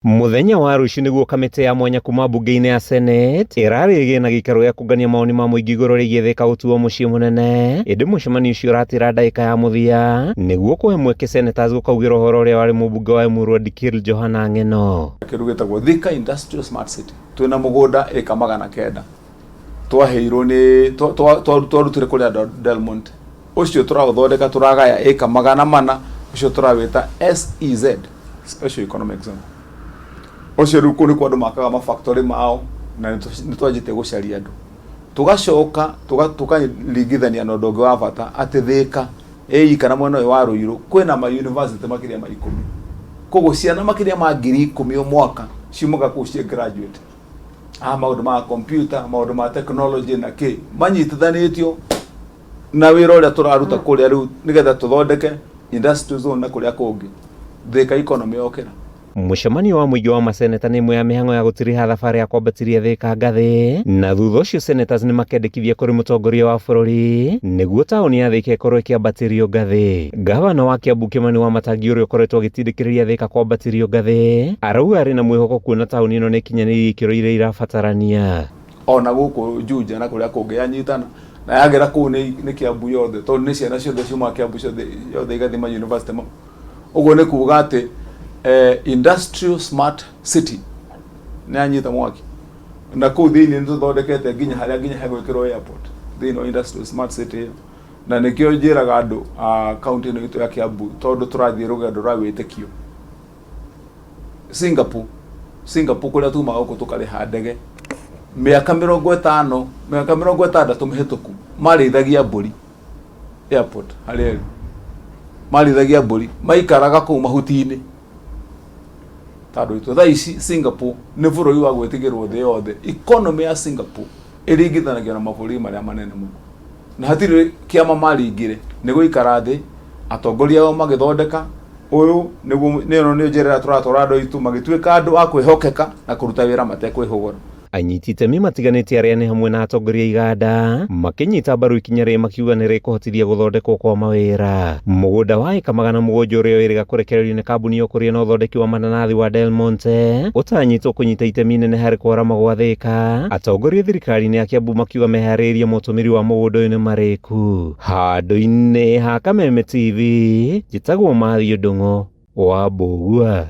Mũthenya wa rũciũ nĩguo kamĩtĩ ya mwanya kuma mbunge-inĩ ya Senate ĩrarĩ ĩgĩe na gĩikaro gĩa kũngania mawoni ma mũingĩ igũrũ rĩgiĩ Thika gũtuo mũciĩ mũnene, ĩndĩ mũcemanio ũcio ũratĩra ndagĩka ya mũthia nĩguo kũhe mweke senators gũkaugĩra ũhoro ũrĩa warĩ mũmbunge wa Emurua Dikirr Johana Ng'eno. Kĩndũ gĩtagwo Thika Industrial Smart City, twĩna mũgũnda ĩka 900 twaheirwo nĩ twarutire kũrĩ andũ a Del Monte. Ũcio tũraũthondeka, tũragaya ĩka 400, ũcio tũrawĩta SEZ, Special Economic Zone. Ũcio rĩu kũu nĩkuo andũ makaga ma factory mao na nĩ twanjĩtie gũcaria andũ. Tũgacoka tũkaringithania na ũndũ ũngĩ wa bata atĩ Thĩka ĩika na mwena ũyũ wa Ruiru kwĩna ma university makĩria ma 10. Koguo ciana makĩria ma 10,000 o mwaka ciumaga kũu ciĩ graduate. A maũndũ ma computer, maũndũ ma technology na kĩ manyitithanĩtio na wĩra ũrĩa tũraruta kũrĩa rĩu nĩgetha tũthondeke industrial zone na kũrĩa kũngĩ Thika economy yokĩra. Mũcemanio wa mũingĩ wa maseneta nĩ ĩmwe ya mĩhang'o ya gũtiriha thabarĩ ya kwambatĩria Thika ngathĩ, na thutha ũcio senators nĩ makendekithia kũrĩ mũtongoria wa bũrũri nĩguo taũni ya Thika ĩkorwo ĩkĩambatĩrio ngathĩ. Gavana wa Kiambu Kimani Wamatangi ũrĩa ũkoretwo agĩtindĩkĩrĩria Thika kwambatĩrio ngathĩ arauga arĩ na mwĩhoko kuona taũni ĩno nĩ ĩkinyanĩirie ikĩro iria irabatarania. Ona gũkũ Juja na kũrĩa kũngĩ yanyitana na yagera kũu nĩ Kiambu yothe, tondũ nĩ ciana ciothe ciumaga Kiambu ciothe yothe igathiĩ ma university mau. Ũguo nĩ kuga atĩ industrial smart city nĩ yanyita mwaki na kũu thĩinĩ nĩ tũthondekete nginya harĩa nginya hegwĩkĩrwo airport thĩinĩ wa industrial smart city ĩyo. Na nĩkĩo njĩraga andũ a kaunti ĩno itũ ya Kiambu, tondũ tũrathiĩ rũgendo rwa wĩtĩkio. Singapore, Singapore kũrĩa tumaga gũkũ tũkarĩha ndege mĩaka 50, mĩaka 60 mĩhĩtũku marĩithagia mbũri airport harĩa ĩrĩ, marĩithagia mbũri, maikaraga kũu mahuti-inĩ tondũ itũ. Thaa ici Singapore nĩ bũrũri wa gwĩtigĩrwo thĩ yothe. Economy ya Singapore ĩringithanagio na mabũrũri marĩa manene mũno, na hatirĩ kĩama maringire, nĩ gũikara thĩ atongoria ao magĩthondeka ũyũ nĩguo nĩyo nĩ njĩra ĩrĩa tũratwara andũ aitũ magĩtuĩka andũ a kwĩhokeka na kũruta wĩra matekwĩhũgũra. Anyiti itemi matiganĩte arĩa nĩ hamwe na atongoria a iganda makĩnyita mbaru ikinya rĩrĩ makiuga nĩ rĩkũhotithia gũthondekwo kwa mawĩra. Mũgũnda wa ĩka 700 ũrĩa wĩrĩga kũrekererio nĩ kambuni ya ũkũria na ũthondeki wa mananathi wa Del Monte ũtanyĩtwo kũnyita itemi inene harĩ kwarama gwa Thika. Atongoria thirikari-inĩ ya Kiambu makiuga meharĩirie motũmĩri wa mũgũnda ũyũ nĩ marĩku. Handũ-inĩ ha Kameme TV, njĩtagwo Matthew Ndung'u wa Mbũgua.